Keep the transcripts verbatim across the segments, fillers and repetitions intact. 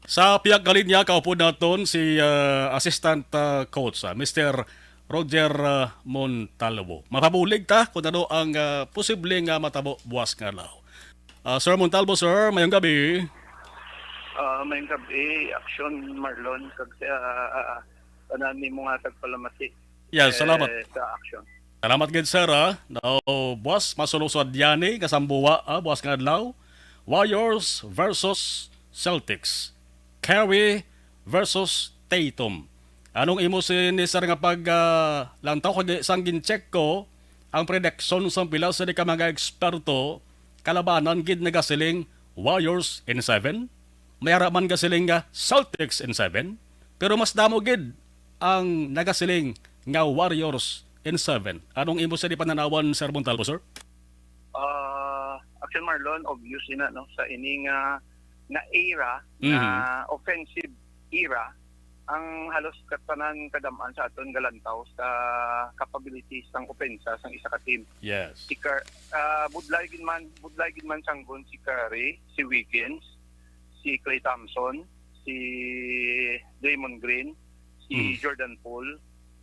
Sa pihak nga linya, kaupod naton si, ah, Assistant, ah, Coach, ah, Mister Roger, ah, Montalvo. Mapabulig ta kung ano ang, ah, posible nga matabo buwas nga adlaw. Ah, Sir Montalvo, sir, mayong gabi. Ah, mayong gabi, Action Marlon, kag sa, ah, ah, tanan ni mga tagpalamati. Yes, salamat. Eh, sa Action. Salamat gid, sir, ha. Now, boss, masulusod yani nga sambuwa, ah, buwas nga adlaw. Warriors versus Celtics. Curry versus Tatum. Anong imo sini, sir, nga pag, ah, lantaw kag sang gin-check ko ang prediction sang pila sa di ka mga eksperto, kalabanan gid nagasiling Warriors in seven. May ara man gasiling nga Celtics in seven, pero mas damo gid ang nagasiling nga Warriors in seven. Anong imo sa di pananawan, Sir Montalvo, sir? Ah, Action Marlon, obvious ina, no, sa ini nga nga era Mhm. nga offensive era, ang halos katanan kadam-an sa aton galantaw sa capabilities sang opensa sang isa ka team. Yes. Si Car- ah, budlay gid man, budlay gid man sanggon si Curry, si Wiggins, si Klay Thompson, si Draymond Green, si Mhm. Jordan Poole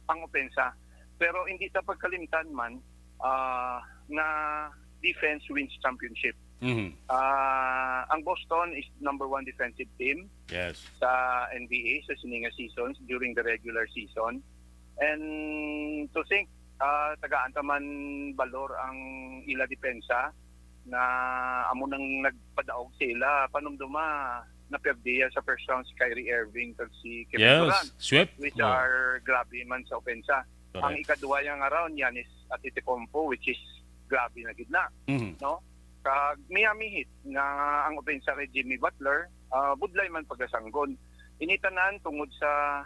ang opensa. Pero hindi ta pagkalimtan man, ah, nga defense wins championship. Mhm. Ah, ang Boston is number one defensive team Yes. sa N B A sa sini nga seasons during the regular season. And to think, ah, tagaan ta man balor ang ila depensa na amo nang nagpadaog sa ila. Panumduma, napiyagdiya sa first round si Kyrie Irving kag si Kevin Durant, Yes. Swept. which Oh. are grabe man sa opensa. Ang Correct. Ikaduha nga round, Giannis Antetokounmpo, which is grabe na gid na, Mhm. no? Kag Miami Heat nga ang opensa kay Jimmy Butler, ah, budlay man pagasanggon. Ini tanan tungod sa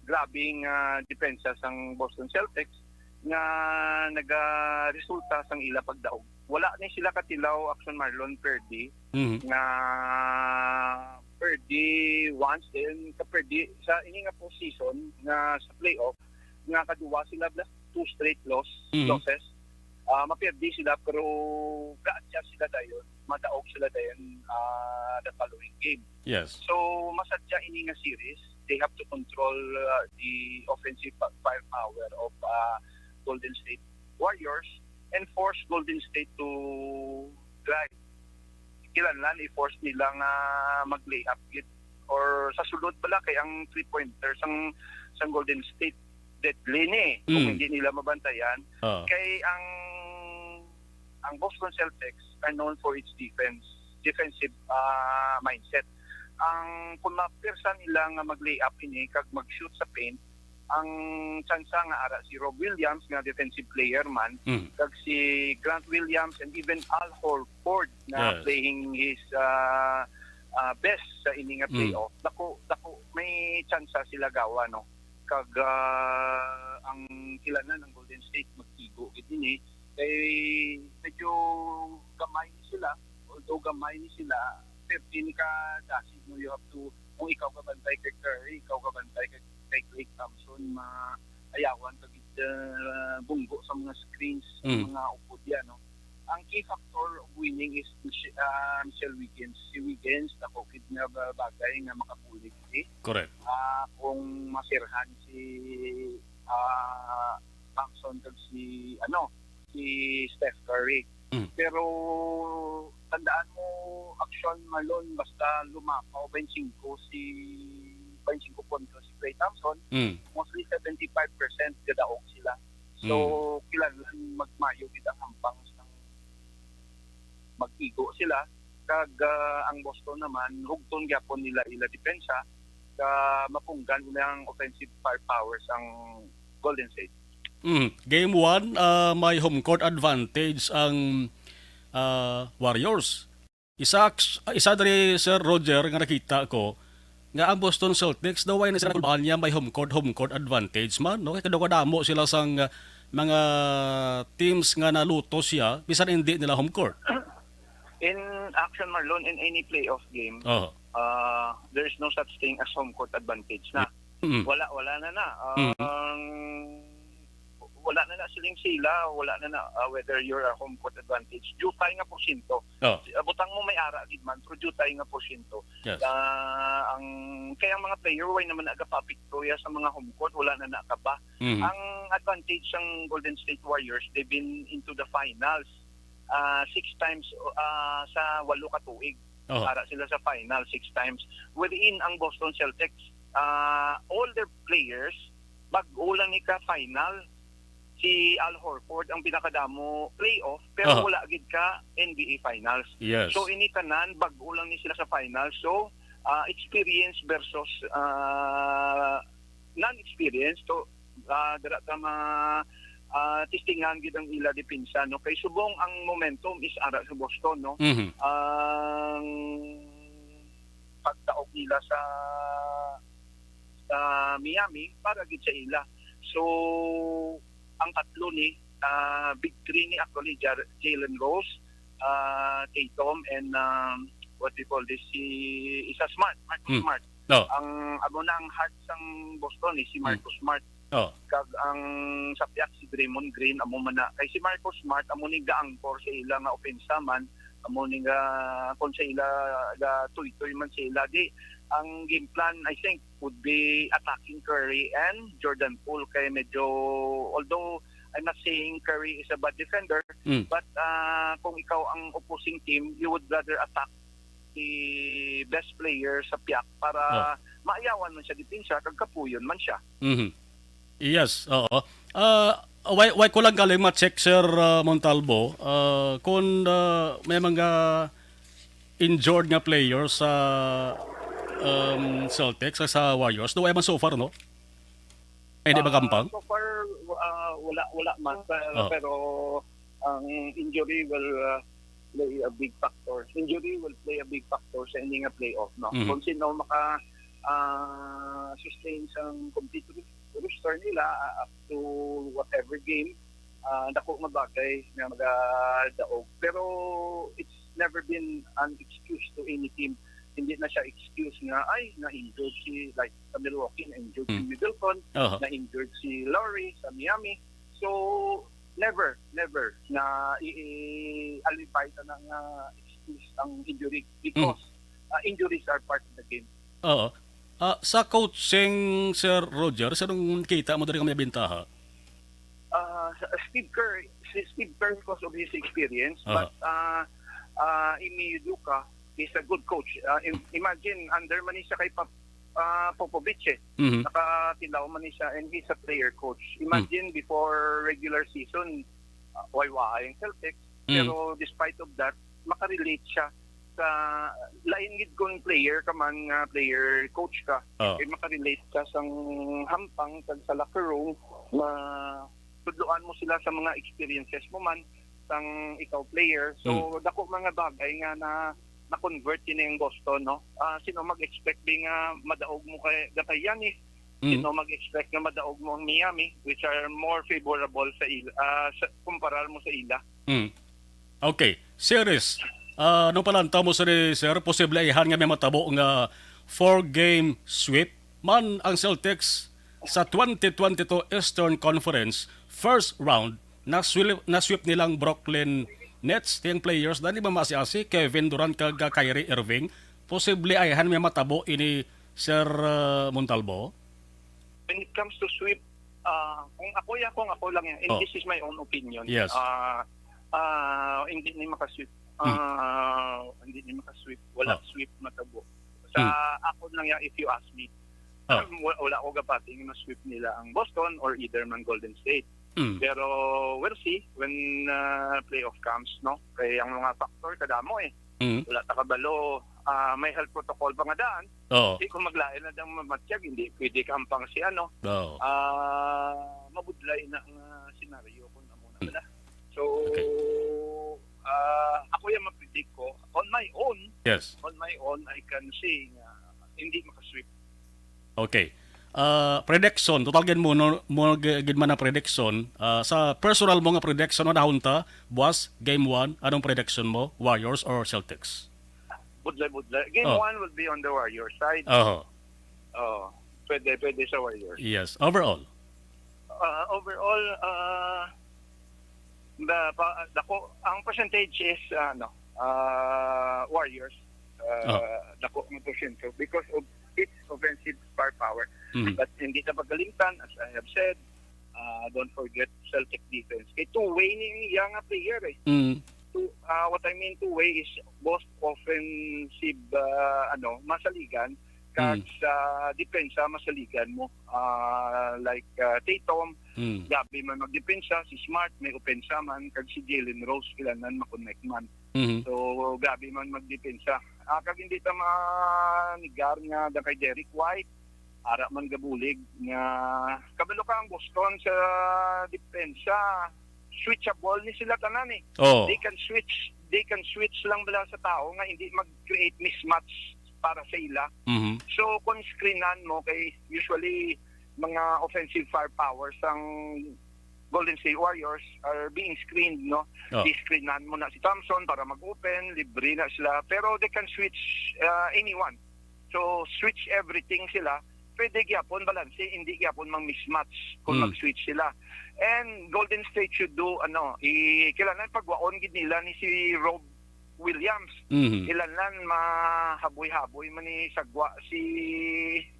grabing, ah, depensa sang Boston Celtics nga nagaresulta sang ila pagdaog. Wala ni sila katilaw, Action Marlon, perdi Mhm. nga perdi once, then ka perdi sa ini nga postseason nga sa playoff nga kaduwa sila bla- two straight loss Mhm. losses. Ah, mapirdi sila, pero ga-adjust sila dayon, madaog sila dayon, ah, the following game. Yes. So masadya ini nga series, they have to control, ah, the offensive pa- firepower of, ah, Golden State Warriors and force Golden State to drive. Kinahanglan i-force nila nga mag-layup gid, or sa sulod bala, kay ang three pointer sang sang Golden State deadly ni kung Mm. hindi nila mabantayan. Ah. Kay ang ang Boston Celtics are known for its defense, defensive, ah, mindset. Ang kung mapirsa nila nga mag-layup ini kag mag-shoot sa paint, ang tsansa nga ara si Rob Williams nga defensive player man, Mm. kag si Grant Williams and even Al Horford na Yes. playing his, ah, ah, best sa ini nga Mm. playoff, dako dako may tsansa sila gawa, no? Kag, ah, ang kilanan ang Golden State mag-igo gid ini kay medyo gamay ni sila, although gamay ni sila, thirteen ka dasi, no, you have to, kung ikaw ka bantay kay Curry, ikaw ka bantay kay, kay Klay Thompson, maayawan ka gid, ah, bunggo sa mga screens, sa Mm. mga upod yan, no? Ang key factor of winning is Mich- ah, Michelle Wiggins. Si Wiggins, dako gid nga ba- bagay nga makabulig, eh. Correct. Ah, kung masirhan si, ah, Thompson kag si, ano, si Steph Curry. Mm. Pero tandaan mo, Action Marlon, basta lumapaw twenty-five si, twenty-five puntos si Klay Thompson, Mm. mostly seventy-five percent gadaog sila. So, Mm. kinahanglan magmayo gid ang hampang sang mag-igo sila. Kag, ah, ang Boston naman, hugton gyapon nila ila depensa, ka mapunggan nila ang offensive firepower sang Golden State. Mm. Game one, ah, may home court advantage ang, ah, Warriors. Isa, isa diri, Sir Roger, nga nakita ko nga ang Boston Celtics daw ay na sila kulbaan niya may home court, home court advantage man, no? Kay kadamo sila sang, ah, mga teams nga naluto siya, bisan hindi nila home court. In Action Marlon, in any playoff game, Oh. uh, there is no such thing as home court advantage na. Mm. Wala, wala na na. Mm. Ang wala na na siling sila, wala na na, ah, whether you're a home court advantage. Jutay nga porsyento. Oh. Ah, butang mo may ara gid man, pero jutay nga porsyento. Yes. Ah, ang, kaya ang mga player, way naman nagapapiktuya sa mga home court, wala na nakaba. Mhm. Ang advantage sang Golden State Warriors, they've been into the finals, ah, six times, ah, sa walo ka tuig. Oh. Ara sila sa final six times. Wherein ang Boston Celtics, ah, all their players, bag-o lang ni ka final. Si Al Horford ang pinakadamo playoff, pero Oh. wala gid ka N B A Finals. Yes. So, ini tanan, bag-o lang ni sila sa finals. So, ah, experience versus, ah, non-experience. So, ah, dira ta ma-, ah, testingan gid ang ila depensa, no? Kay subong ang momentum is ara sa Boston, no? Mhm. Ang pagdaog nila sa, sa Miami para gid sa ila. So, ang tatlo ni, ah, big three ni actually, Jar-, Jalen Rose, ah, Tatum, and, um, what do you call this, si isa Smart, Marcus Hmm. Smart. No. Ang, amo na ang heart sang Boston, eh, si Hmm. Marcus Smart. Oh. Kag ang sa pihak si Draymond Green, amo man na. Kay si Marcus Smart, amo ni ga-anchor sa ila nga opensa man, amo ni ga, kung sa ila, ga tuytoy man sa ila. Di, ang game plan, I think, would be attacking Curry and Jordan Poole. Kay medyo, although I'm not saying Curry is a bad defender, Mm. but, ah, kung ikaw ang opposing team, you would rather attack the best player sa pihak para Oh. maayawan man siya depensa, kag kapuyon man siya. Mhm. Yes, oo. Ah, why, why ko lang galing ma-check, Sir, ah, Montalvo, ah, kung, ah, may mga injured nga player sa, um, Celtics, sa, sa Warriors, do man so far, no? Ay, di ba Ah, kampang? So far, ah, wala, wala man. Pero, Oh. pero ang injury will, ah, play a big factor. Injury will play a big factor sa ini nga playoff, no? Mhm. Kung sino maka, ah, sustain sang complete ros-, roster nila, ah, up to whatever game, ah, dako nga bagay nga magadaog. Pero it's never been an excuse to any team. Hindi na siya excuse nga, "Ay, na-injured si," like, sa Milwaukee, na-injured si Hmm. Middleton, Oho. na-injured si Lowry sa Miami. So, never, never na i-, i-, alibay ta na nga excuse ang injury because, Hmm. ah, injuries are part of the game. Oo. Ah, sa coaching, Sir Roger, sa nung kita mo diri nga may bintaha? Ah, sa, Steve Kerr, si Steve Kerr because of his experience, Aha. but, ah, ah, Ime Udoka is a good coach. Ah, im-, imagine, under man ni siya kay Pop-, ah, Popovich, eh. Mhm. Nakatilaw man ni siya, and he's a player coach. Imagine, Mm. before regular season, ah, way-way ang Celtics. Mm. Pero despite of that, makarelate siya sa lain gid kung player ka man nga player coach ka. Oh. Kay makarelate ka sang hampang kag sa locker room, ma-, tudloan mo sila sa mga experiences mo man sang ikaw player. So, Mm. dako mga bagay nga na, na-convert kini ang Boston, no? Ah, sino mag-expect bi nga madaog mo kay, kay Giannis? Mm. Sino mag-expect nga madaog mo ang Miami, which are more favorable sa ila, ah, sa, kumparar mo sa ila? Mm. Okay. Series. Ah, anong palantaw mo sini, sir? Posible ayhan nga may matabo nga four-game sweep man ang Celtics sa twenty twenty-two Eastern Conference first round. Na-sweep, na-sweep nilang Brooklyn Nets. Tiyang players na di ba maasi-asi, Kevin Durant kag, ah, Kyrie Irving. Posible ayhan may matabo ini, Sir, ah, Montalvo? When it comes to sweep, ah, kung ako ya, kung ako lang yan, and Oh. this is my own opinion, Yes. ah, ah, hindi ni makasweep. Hmm. Ah, hindi ni makasweep. Wala Oh. sweep matabo. Sa Hmm. ako lang ya, if you ask me, Oh. wala, wala ko gapati nga ma-sweep nila ang Boston or either man Golden State. Hmm. Pero we'll see when, ah, playoff comes, no? Kay ang mga factor kadamo, eh. Hmm. Wala ta kabalo, ah, may health protocol pa nga daan. Oo. Di kung maglain na dang mamatyag, hindi pwede kampang si ano. Oo. Ah, mabudlay na ang, ah, senaryo kung amo na Hmm. pala. So, Okay. ah, ako yung ma-predict ko, on my own, Yes. on my own, I can say nga hindi makasweep. Okay. Ah, prediction, total gid mo, no, mo g-, gid man ang prediction. Ah, sa personal mo nga prediction, manahon ta, buwas, game one, anong prediction mo? Warriors or Celtics? Budlay-budlay. Game Oh. one will be on the Warriors side. Oho. Oh, pwede, pwede sa Warriors. Yes, overall. Ah, overall, ah, the pa, dako ang percentage is, ah, ano, ah, Warriors. Ah, Oh. Dako ang porsyento because of its offensive firepower. Mhm. But hindi na pagalimtan, as I have said, ah, don't forget Celtic defense. Kay two-way ni iya nga player eh. Mm. Two, ah, what I mean two-way is both offensive, ah, ano, masaligan, kag Mm. sa depensa masaligan mo. Ah, like, ah, Tatum, Mm. grabe man magdepensa, si Smart may opensa man, kag si Jalen Rose, kailangan makonect man. Mhm. So, grabe man magdepensa. Ah, kag hindi ta manigar nga da kay Derek White, ara man gabulig nga kabalo ka ang Boston sa depensa, switchable ni sila tanan eh. Oh. They can switch, they can switch lang bala sa tao nga hindi mag-create mismatch para sa ila. Mhm. So, kung screenan mo, kay usually mga offensive firepower sang Golden State Warriors are being screened, no? Oh. Di-screenan mo na si Thompson para mag-open, libre na sila. Pero they can switch, uh, anyone. So, switch everything sila. Pwede gyapon balanse, hindi gyapon mang mismatch kung Mm. mag-switch sila. And Golden State should do, ano, i-, kailangan pagwaon gid nila ni si Rob Williams. Mhm. Kailangan mahaboy-haboy man ni sagwa si,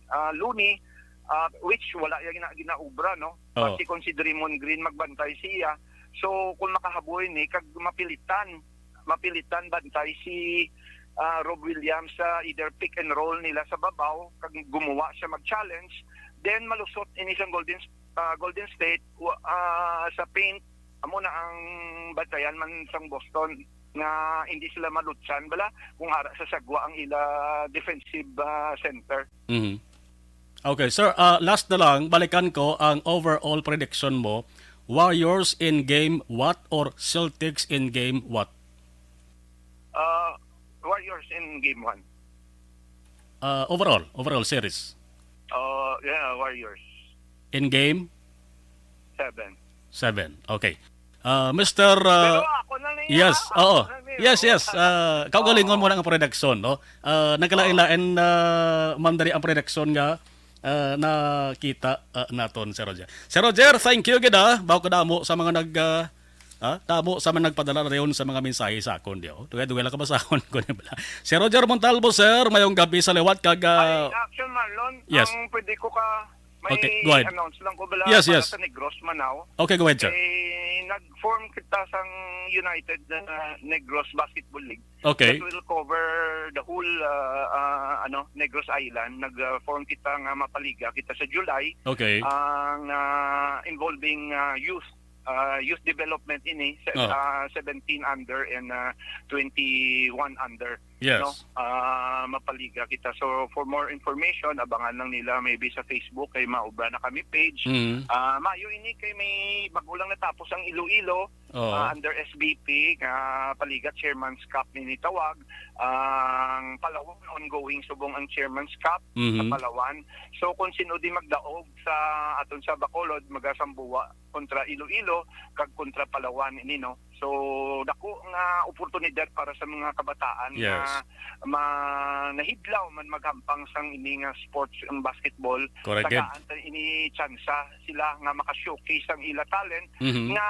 ah, Looney, ah, which wala ya gina-, ginaobra, no? Oh. Pati kung si Draymond Green magbantay siya. So, kung makahaboy ni, kag mapilitan, mapilitan bantay si, ah, Rob Williams sa either pick and roll nila sa babaw, kag gumawa siya mag-challenge, then malusot ini sang Golden, ah, Golden State, wa-, ah, sa paint, amo na ang bantayan man sang Boston nga hindi sila malutsan bala kung ara sa sagwa ang ila defensive, ah, center. Mhm. Okay, sir, ah, last na lang, balikan ko ang overall prediction mo. Warriors in game what or Celtics in game what? Ah, Warriors in game one. Ah, overall, overall series. Ah, yeah, Warriors. In game? Seven. Seven. Okay. Ah, Mister, ah, Pero ako na niya, yes, ah, oo. Ako na niya, Yes, oh. Yes. Ah, kaugalingon Oo. Mo na ang prediction, no? Ah, nagkalain-lain, ah, man diri ang prediction nga, ah, nakita, ah, naton, Sir Roger. Sir Roger, thank you gid, ah. Bawo ka damo sa mga nag, ah, ah, damo sa mga nagpadala dayon sa mga mensahe sa akon, di, oh. Duwa-duwa lang kabasahon ko ni bala. Sir Roger Montalvo, sir, mayong gabi sa liwat kag, ah, Ay, action, Marlon. Yes. Ang pwede ko ka, may Okay, go ahead. Announce lang ko bala Yes, para yes. Sa Negros, Manao. Okay, go ahead, sir. Eh, nag-form kita sang United, ah, Negros Basketball League. Okay. That will cover the whole, ah, ah, ano, Negros Island. Nag-form kita nga mapaliga kita sa July. Okay. Ang, ah, involving, ah, youth, ah, youth development ini, se-, Oh. ah, seventeen under and, ah, twenty-one under. Yes. No? Ah, mapaliga kita. So, for more information, abangan lang nila maybe sa Facebook kay maobra na kami page. Mhm. Ah, mayo ini kay may bago lang natapos ang Iloilo, Oo. Ah, under S B P nga Paliga Chairman's Cup nini tawag. Ang Palawan ongoing subong ang Chairman's Cup sa Mhm. Palawan. So, kung sino di magdaog sa aton sa Bacolod, magasambuwa kontra Iloilo kag kontra Palawan ini, no? So, dako nga oportunidad para sa mga kabataan nga Yes. ma-, nahidlaw man maghampang sang ini nga sports, ang basketball. Correct, gid. Tagaan ta ini tsansa sila nga maka-showcase ang ila talent Mhm. nga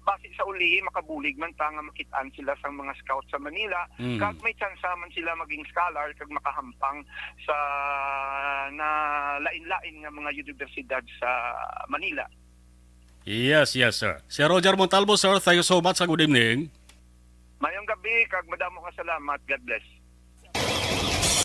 basi sa ulihi makabulig man ta nga makit-an sila sang mga scout sa Manila, Mhm. kag may tsansa man sila maging scholar kag makahampang sa na lain-lain nga mga universidad sa Manila. Yes, yes, sir. Sir Roger Montalvo, sir, thank you so much. Good evening. Mayong gabi, kag madamo nga salamat. God bless.